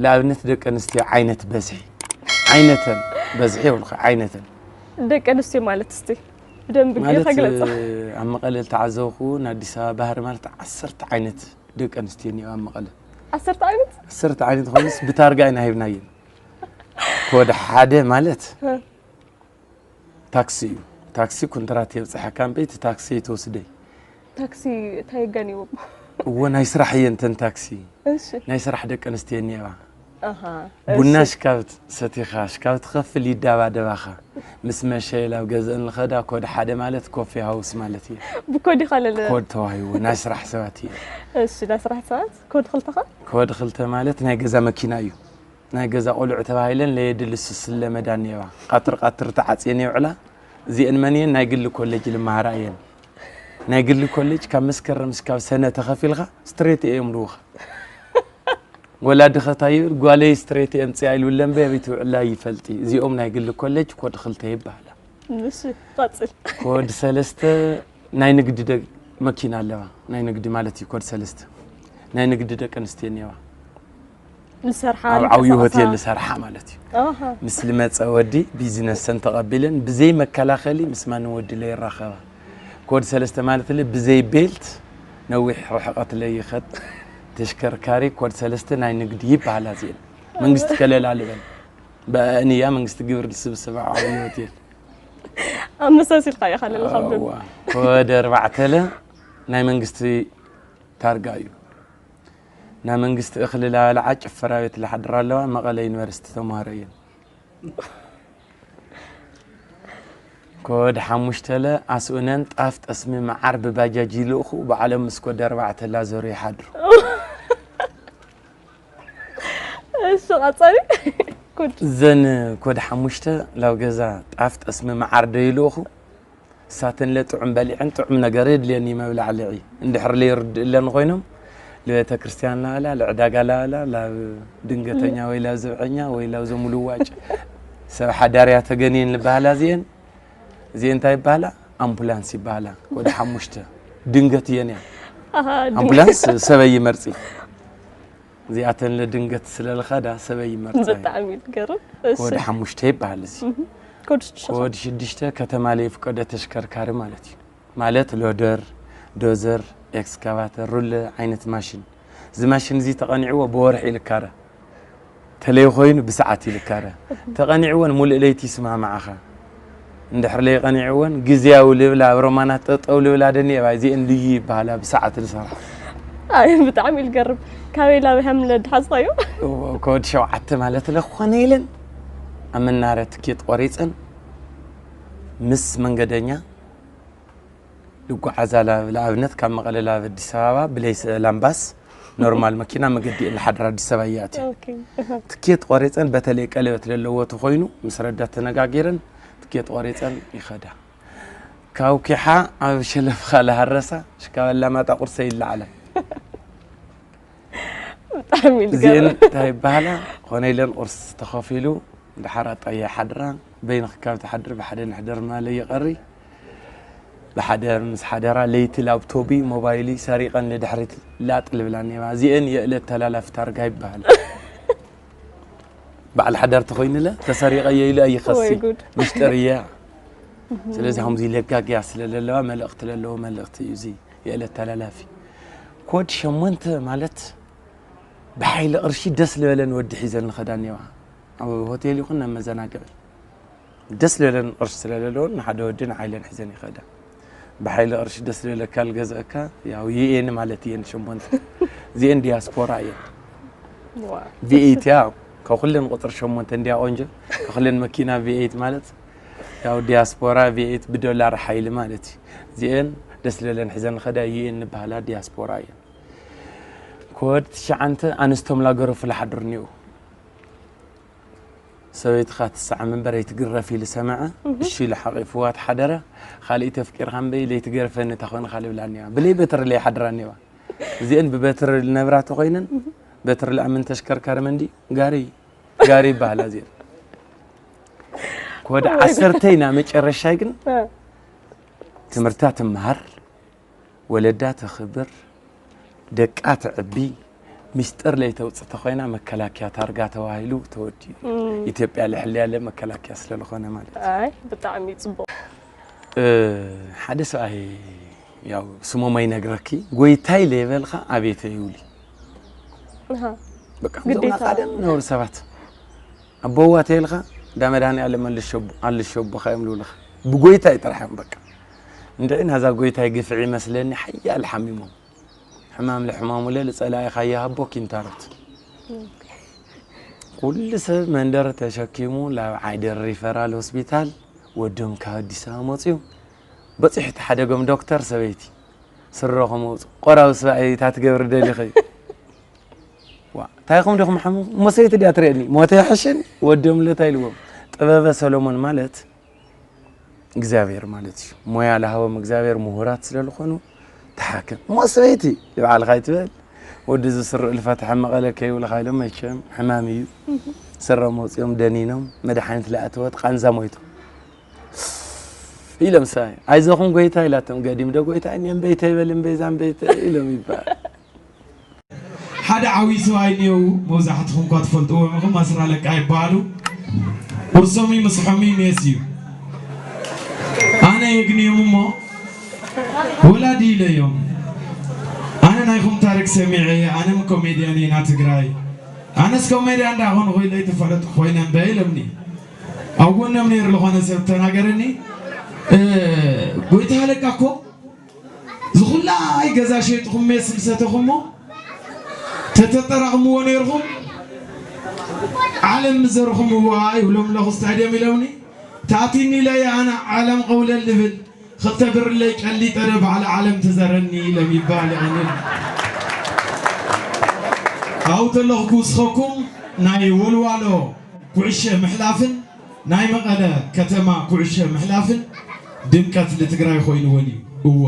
ንኣብነት ደቂ ኣንስትዮ ዓይነት በዝሒ ዓይነተን በዝሒ ይብልካ ዓይነተን ደቂ ኣንስትዮ ማለት እስቲ ብደንብ ጌርካ ማለት ግለጻ። ኣብ መቐለ ዝተዓዘብኩ ንኣዲስ ኣበባ ባህሪ ማለት ዓሰርተ ዓይነት ደቂ ኣንስትዮ እኒኦ ኣብ መቐለ ዓሰርተ ዓይነት ዓሰርተ ዓይነት ኮይኑስ ብታርጋ ኢና ሂብናየን ኮድ ሓደ ማለት ታክሲ እዩ። ታክሲ ኩንትራት የብፅሐካ እምበይ እቲ ታክሲ ይትወስደይ። ታክሲ እንታይ የጋንዎም? እዎ ናይ ስራሕ እየን ተን ታክሲ እሺ ናይ ስራሕ ደቂ ኣንስትዮ እኒኤዋ። ኣሃ ቡና ሽካብ ሰቲኻ ሽካብ ትኸፍል ይዳባደባኻ። ምስ መሸ ላብ ገዝአን ልኸዳ ኮድ ሓደ ማለት ኮፊ ሃውስ ማለት እዩ። ብኮድ ይኻለለ ኮድ ተዋሂቡ ናይ ስራሕ ሰባት እዩ። እሺ ናይ ስራሕ ሰባት ኮድ ክልተኻ ኮድ ክልተ ማለት ናይ ገዛ መኪና እዩ። ናይ ገዛ ቆልዑ ተባሂለን ለየድሊ ስስለ መዳን እየዋ። ቃትር ቃትር ተዓፅየን የውዕላ። እዚአን መን እየን? ናይ ግሊ ኮሌጅ ልመሃራ እየን። ናይ ግሊ ኮሌጅ ካብ መስከረም እስካብ ሰነ ተኸፊልካ ስትሬት እዮም ልውኻ። ወላዲ ኸታ ይብል ጓለይ ስትሬት እየ ምፅያ ኢሉ ለምበ ቤት ውዕላ ይፈልጢ። እዚኦም ናይ ግሊ ኮሌጅ ኮድ ክልተ ይበሃላ። እሺ ቀጽል ኮድ ሰለስተ ናይ ንግዲ ደግ መኪና ኣለዋ። ናይ ንግዲ ማለት እዩ ኮድ ሰለስተ ናይ ንግዲ ደቂ ኣንስትዮ እኒዋ ልሰርሓ ኣብ ዓብዪ ልንቀሳቐሳ። ሆቴል ዝሰርሓ ማለት እዩ። ኣሃ ምስ ልመፀ ወዲ ቢዝነሰን ተቐቢለን ብዘይ መከላኸሊ ምስ ማንም ወዲ ለይራኸባ። ኮድ ሰለስተ ማለት ለ ብዘይ ቤልት ነዊሕ ርሕቐት ለይኸድ ተሽከርካሪ ኮድ ሰለስተ ናይ ንግዲ ይበሃላ እዚአን። መንግስቲ ከለላ ልበል በእንያ መንግስቲ ግብር ዝስብስብ ዓብዪ ሆቴል ኣመሳሲልካ ኢኻ ለለኻ ብደንብ እዋ። ኮድ ኣርባዕተ ለ ናይ መንግስቲ ታርጋ እዩ። ናይ መንግስቲ እኽሊ ላበልዓ ጭፈራ ቤት ልሓድራ ኣለዋ መቐለ ዩኒቨርሲቲ ተምሃሮ እየን። ኮድ ሓሙሽተ ለ ኣስኡነን ጣፍ ጠስሚ መዓር ብባጃጅ ይልእኹ ባዕሎም ምስ ኮድ ኣርባዕተ ላዞሩ ይሓድሩ። እሺ ቀጻሊ ኩድ እዘን ኮድ ሓሙሽተ ላብ ገዛ ጣፍ ጠስሚ መዓር ዶ ይልእኹ እሳተን ለ ጥዑም በሊዐን ጥዑም ነገር የድልየኒ መብላዕ ልዒ እንድሕር ለይርድእለን ኮይኖም ልቤተ ክርስቲያን ላበላ ልዕዳጋ ላበላ ላብ ድንገተኛ ወይ ላብ ዘብዐኛ ወይ ላብ ዘሙልዋጭ ሰብ ሓዳርያ ተገንየን ልበሃላ እዚአን እዚአን እንታይ ይበሃላ ኣምቡላንስ ይበሃላ ወደ ሓሙሽተ ድንገት እየን እያ ኣምቡላንስ ሰበይ ይመርፂ እዚኣተን ለድንገት ስለልኸዳ ሰበይ ይመርፃ እየ ብጣዕሚ እዩ ዝገርም እሺ ወደ ሓሙሽተ ይበሃል እዚ ኮድ ሽዱሽተ ኮድ ሽዱሽተ ከተማ ለይፍቀዶ ተሽከርካሪ ማለት እዩ ማለት ሎደር ዶዘር ኤክስካቫተር ሩለ ዓይነት ማሽን እዚ ማሽን እዚ ተቐኒዕዎ ብወርሒ ይልካረ ተለይ ኮይኑ ብሰዓት ይልካረ ተቐኒዕዎን ሙሉእ ለይቲ ይስማማዓኻ እንድሕር ለይቐኒዕዎን ግዜያዊ ልብላ ኣብ ሮማናት ጠጠው ልብላ ደኒ እባ እዚአን ልዩ ይበሃላ ብሰዓት ዝሰርሓ ኣይ ብጣዕሚ እዩ ዝገርም ካበይ ላበይ ሃም ለድሓዝካዮ ኮድ ሸውዓተ ማለት ለኾነ ኢለን ኣብ መናርያ ትኬት ቆሪፀን ምስ መንገደኛ ልጓዓዛ ላ- ንኣብነት ካብ መቐለ ላብ ኣዲስ ኣበባ ብለይ ላምባስ ኖርማል መኪና መገዲ እየን ዝሓድራ ኣዲስ ኣበባ እያእትያ ኦኬ ትኬት ቆሪፀን በተለይ ቀለበት ለለዎ ተኮይኑ ምስ ረዳት ተነጋጊረን ትኬት ቆሪፀን ይኸዳ ካብ ኪሓ ኣብ ሸለፍኻ ለሃረሳ ሽካብ ኣላማጣ ቁርሰ ይለዓላ ብጣዕሚ እዩ እዚአን ዝገርም እንታይ ይበሃላ ኮነ ኢለን ቁርስ ተኸፊሉ ድሓር ኣጣየ ሓድራ በይንኺ ካብ ትሓድር ብሓደ ንሕደር ማለ ይቐሪ ብሓደ ምስ ሓደራ ለይቲ ላፕቶቢ ሞባይሊ ሰሪቐን ንድሕሪት ላጥ ልብላ እኒዋ እዚአን የእለት ተላላፊ ታርጋ ይበሃል በዓል ሓዳር ተኾይኑለ ተሰሪቐ እየ ኢሉ ኣይኸሲ ወይ ጉድ። ምሽጥር እያ ስለዚ ከምዚ ለጋግያ ስለ ዘለዋ መልእኽቲ ለለዎ መልእኽቲ እዩ እዚ የእለት ተላላፊ ኮድ ሸሞንተ ማለት ብሓይሊ ቅርሺ ደስ ዝበለን ወዲ ሒዘን ንኸዳ እኒዋ ኣብ ሆቴል ይኹን ናብ መዘናግዒ ደስ ዝበለን ቅርሺ ስለ ዘለዎን ንሓደ ወዲ ንሓይለን ሒዘን ይኸዳ ብሓይሊ ቅርሺ ደስ ዝበለካ ልገዝአካ ያው ዩኤን ማለት እየን ሸሞንተ እዚአን ዲያስፖራ እየን ዋ ቪኤት ያ ከኩለን ቁፅሪ ሸሞንተ እንዲያ ቆንጆ ከኩለን መኪና ቪኤት ማለት ያው ዲያስፖራ ቪኤት ብዶላር ሓይሊ ማለት እዩ እዚአን ደስ ዝበለን ሒዘን ንኸዳ ዩኤን ንበሃላ ዲያስፖራ እየን ኮድ ትሽዓንተ ኣንስቶም ላገረፉ ልሓድሩ እኒኡ ሰበይትኻ ትሰዓም እምበር ኣይትግረፍ ኢሉ ሰምዐ እሺ ኢሉ ሓቒፍዋ ተሓደረ ካልእ ተፍቂርካ እምበይ ለይትገርፈኒ እታ ኮይንካ ልብላ እኒዋ ብለይ በትሪ ለይሓድራ እኒዋ እዚአን ብበትሪ ልነብራ ተኮይነን በትሪ ልኣምን ተሽከርካሪ መንዲ ጋሪ ጋሪ ይበሃላ እዚአን ኮድ ዓሰርተይ ናብ መጨረሻይ ግን ትምህርታ ትመሃር ወለዳ ተኽብር ደቃ ተዕቢ ሚስጥር ለይተውፅእ ተኾይና መከላከያ ታርጋ ተባሂሉ ተወዲኡ። ኢትዮጵያ ልሕልያ ለ መከላከያ ስለዝኾነ ማለት እዩ። ኣይ ብጣዕሚ እዩ ፅቡቕ። እ፣ ሓደ ሰብኣይ ያው ስሞም ኣይነግረኪ ጎይታይ ለይበልካ ኣቤተ ይውሊ ኣሃ። በቃ ግዴታ። እዞም ቀደም ነበሩ ሰባት ኣቦዋ ተይልካ እንዳ መድሃኒኣለም ኣልሸቡ ኣልሸቡኻ እዮም ልብልኻ ብጎይታይ ጥራሕ እዮም በቃ እንድዒ ናዛ ጎይታይ ግፍዒ ይመስለኒ ሓያል ሓሚሞም ሕማም ለሕማሙ ለሊ ጸላኢኻ ይሃቦ ኪንታሮት ኩሉ ሰብ መንደር ተሸኪሙ ላብ ዓይደር ሪፈራል ሆስፒታል ወዶም ካብ ኣዲስ ኣበባ መፅዩ በፂሑ ተሓደጎም ዶክተር ሰበይቲ ስረኹም ኣውፅኡ ቆራዊ ሰብኣይ እታ ትገብሪ ደሊኺ ዋ እንታይ ኹም ዲኹም ሓሙ እሞ ሰበይቲ ድያ ትርእየኒ ሞተ ይሕሽን ወዶም ለታ ኢልዎም ጥበበ ሰሎሞን ማለት እግዚኣብሔር ማለት እዩ ሞያ ለሃቦም እግዚኣብሔር ምሁራት ስለዝኾኑ ተሓክም እሞ ሰበይቲ ይበዓልካ ይትበል ወዲ ዝስሩ እልፋ ተሐመቐለ ከይብልካ ኢሎም መቸም ሕማም እዩ ስረ መውፅኦም ደኒኖም መድሓኒት ለኣተወት ቃንዛ ሞይቶም ኢሎም ሰብኣይ ኣይዘኹም ጎይታ ኢላቶም ገዲም ዶ ጎይታ እኔም በይተ ይበል እምበይዛ እምበይተ ኢሎም ይበሃል ሓደ ዓብዪ ሰብኣይ እኒአው መብዛሕትኹም እኳ ትፈልጥዎም ኢኹም ኣስራ ለቃ ይበሃሉ ቁርሶም ምስሖም ሜስ እዩ ኣነ የግንዮም እሞ ወላዲ ኢለዮም ኣነ ናይኹም ታሪክ ሰሚዐ እየ ኣነም ኮሜድያን እየ ና ትግራይ ኣነስ ኮሜድያን እንዳኾንኹ ኢለ ይተፈለጥኩ ኮይነ እምበ ኢለምኒ ኣብ ጎኖም ነይሩ ዝኾነ ሰብ ተናገረኒ ጎይታ ለቃ እኮ ዝኹላ ኣይ ገዛ ሸይጥኹም ሜስ ዝሰተኹሞ ተተጠራቕምዎ ነይርኹም ዓለም ምዘርኹምዋ ይብሎም ኣለኹ ስታድየም ኢለውኒ ተኣቲኒ ኢለየ ኣነ ዓለም ቀውለል ልብል ክልተ ብርለይ ቀሊጠ ዶ በዓል ዓለም ትዘረኒ ኢሎም ይበሃል ይቐንል ኣብኡ ተለኹ ክውስኸኩም ናይ ወልዋሎ ኩዕሸ ምሕላፍን ናይ መቐለ ከተማ ኩዕሸ ምሕላፍን ድምቀት ንትግራይ ኮይንወን እዩ። እወ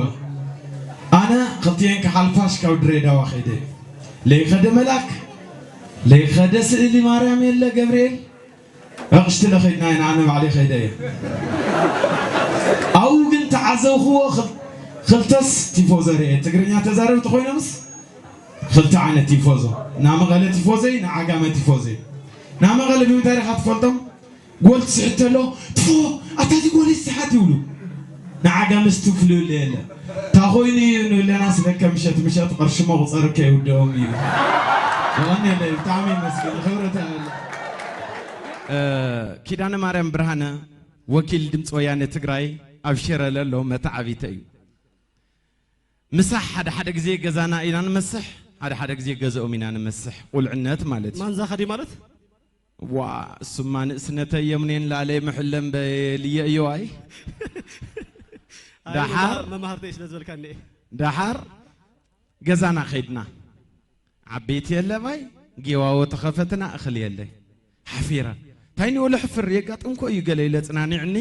ኣነ ክልቲኤን ክሓልፋሽ ካብ ድሬዳዋ ከይደ እየ። ለይኸደ መላክ ለይኸደ ስእሊ ማርያም የለ ገብርኤል ዕቕሽቲ ለኸድና ኢና ኣነ ባዕለይ ከይደ እየ። ኣብኡ ግን ተዓዘብክዎ ክል- ክልተስ ቲፎዞ ርኤ ትግርኛ ተዛረብቲ ኮይኖምስ ክልተ ዓይነት ቲፎዞ፣ ናይ መቐለ ቲፎዞይ፣ ናይ ዓጋመ ቲፎዞይ። ናይ መቐለ ብምንታይ ኢኻ ትፈልጦም? ጎል ትስሕት ተሎ፣ ትፎ፣ ኣታ እቲ ጎል ይስሓት ይብሉ። ንዓጋመስ ትፍልዩለ የለ። እንታይ ኮይኑ እዩ ንብለናስ ለከ ምሸት ምሸት ቅርሺ መቑፀሪ ከይውደኦም እዩ። የቐንየለይ፣ ብጣዕሚ ይመስገን፣ ክብረት ኣለ። ኪዳነ ማርያም ብርሃነ፣ ወኪል ድምፂ ወያነ ትግራይ፣ ኣብ ሽረ ለሎ መተዓቢተ እዩ። ምሳሕ ሓደ ሓደ ግዜ ገዛና ኢና ንመስሕ፣ ሓደ ሓደ ግዜ ገዝኦም ኢና ንመስሕ። ቁልዕነት ማለት እዩ። ማንዛኻ ድዩ ማለት? ዋ እሱማ ንእስነተይ የምኔን ላለይ ምሕለም በልየ እዮዋይ። ኣይ፣ ደሓር መማህርተይ ስለ ዝበልካኒ። ደሓር ገዛና ከይድና ዓበይቲ የለ ባይ ጌዋዎ ተኸፈትና እኽል የለ ሓፊረ እንታይ ንወሎ ሕፍር የጋጥምኮ እዩ ገለ ኢለ ጽናኒዕኒ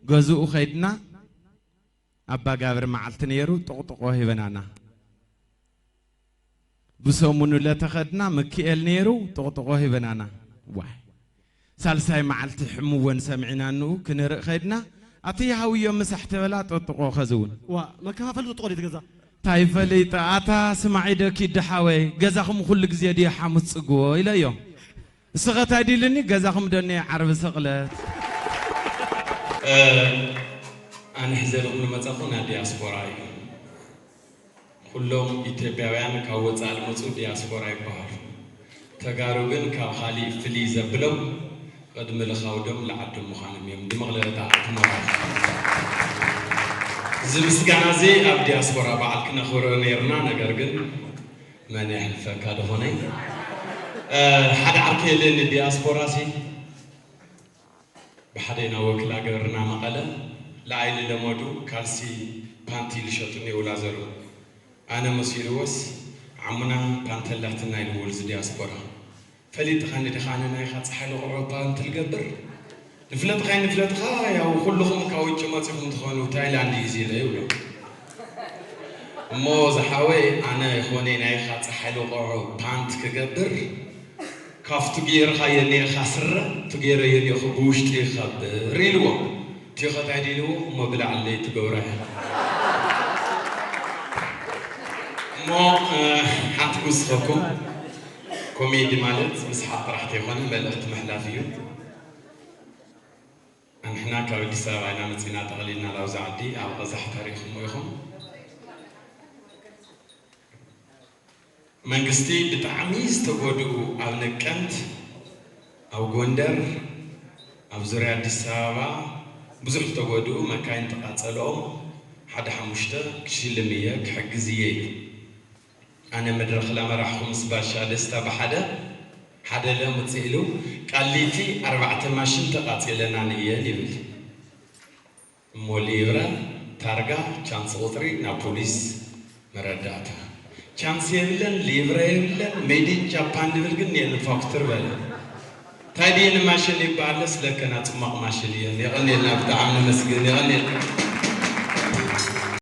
ገዝኡ ከይድና ኣባ ጋብር መዓልቲ ነይሩ ጥቕጥቖ ሂበናና። ብሰሙኑ ለተኸድና ምክኤል ነይሩ ጥቕጥቖ ሂበናና። ዋይ ሳልሳይ መዓልቲ ሕምወን ሰሚዕና ንኡ ክንርኢ ኸድና ኣቲ ሃውዮ ምሳሕ ተበላ ጥቕጥቖ ኸዝውን። ዋ መከፋፈሊ ጥቕጥቖ ድዩ ትገዛ? ታይ ፈሊጠ ኣታ ስማዒ ዶ ኪዲ ሓወይ ገዛኹም ኩሉ ግዜ ድዩ ሓሙስ ጽግዎ ኢለዮ። እስኸ ታይ ድልኒ ገዛኹም ዶ እኒአ ዓርቢ ሰቕለት። ኣነ ሕዘልኹም ዝመጻኹ ናይ ዲያስፖራ እዩ። ኩሎም ኢትዮጵያውያን ካብ ወጻኢ ዝመጹ ዲያስፖራ ይበሃሉ። ተጋሩ ግን ካብ ካሊእ ፍልይ ዘብሎም ቅድሚ ልኻውዶም ልዓዶም ምዃኖም እዮም። ብመቕለለታ ኣትመራ እዚ ምስጋና እዚ ኣብ ዲያስፖራ በዓል ክነኽብሮ ነይርና። ነገር ግን መን የሕልፈካ ዝኾነይ ሓደ ዓርከይ የለ ንዲያስፖራ ሲ ብሓደ ኢና ወክላ ገበርና መቐለ ለኣይ ልለመዱ ካልሲ ፓንቲ ልሸጡ እኒአው ላዘሩ ኣነ መሲልዎስ ዓሙና ፓንተ ኣላትና ኢልዎ ልዚ ዲያስፖራ ፈሊጥኻኒ ዲኻ ኣነ ናይኻ ፀሓይ ልቑዖ ፓንቲ ልገብር ንፍለጥኻ ኣይንፍለጥኻ ያው ኩልኹም ካብ ውጭ መፂኹም ትኾኑ ታይላንድ እዩ እዚ ኢለ ይብሎ እሞ ዝሓወይ ኣነ ይኾነ ናይኻ ፀሓይ ልቑዖ ፓንት ክገብር ካብቲ ገይርኻዮ እኒኤኻ ስረ እቲ ገይረዮ እኒኤኹ ብውሽጢ ይኸብር ኢልዎ። እቲኸ ታይ ድልዎ እሞ ብላዕሊ ለይቲ ገብረ እሞ ሓንቲ ክውስኸኩም ኮሜዲ ማለት ምስሓቕ ጥራሕ ተይኮነ መልእኽቲ ምሕላፍ እዩ። ኣንሕና ካብ ኣዲስ ኣበባ ኢና መፂና ጠቕሊልና ናብዚ ዓዲ ኣብ ቐዛሕ ተሪኹሞ ኢኹም። መንግስቲ ብጣዕሚ ዝተጎድኡ ኣብ ነቀምት፣ ኣብ ጎንደር፣ ኣብ ዙርያ ኣዲስ ኣበባ ብዙሕ ዝተጎድኡ መካይን ተቓፀለኦም ሓደ ሓሙሽተ ክሽልም እየ ክሕግዝ እየ ኢሉ። ኣነ መድረኽ ላመራሕኹ ምስ ባሻ ደስታ ብሓደ ሓደ ለምፅ ኢሉ ቃሊቲ ኣርባዕተ ማሽን ተቓፂለናን እየን ይብል። እሞ ሊብረ ታርጋ ቻንስ ቁፅሪ ናብ ፖሊስ መረዳእታ ቻንስ የብለን ሊብረ የብለን ሜድ ኢን ጃፓን ንብል ግን የንፋክትር በለ። እንታይ ድየ ንማሽን ይበሃለ ስለከና ፅማቕ ማሽን እየን የቐንየልና ብጣዕሚ ነመስግን የቐንየልና።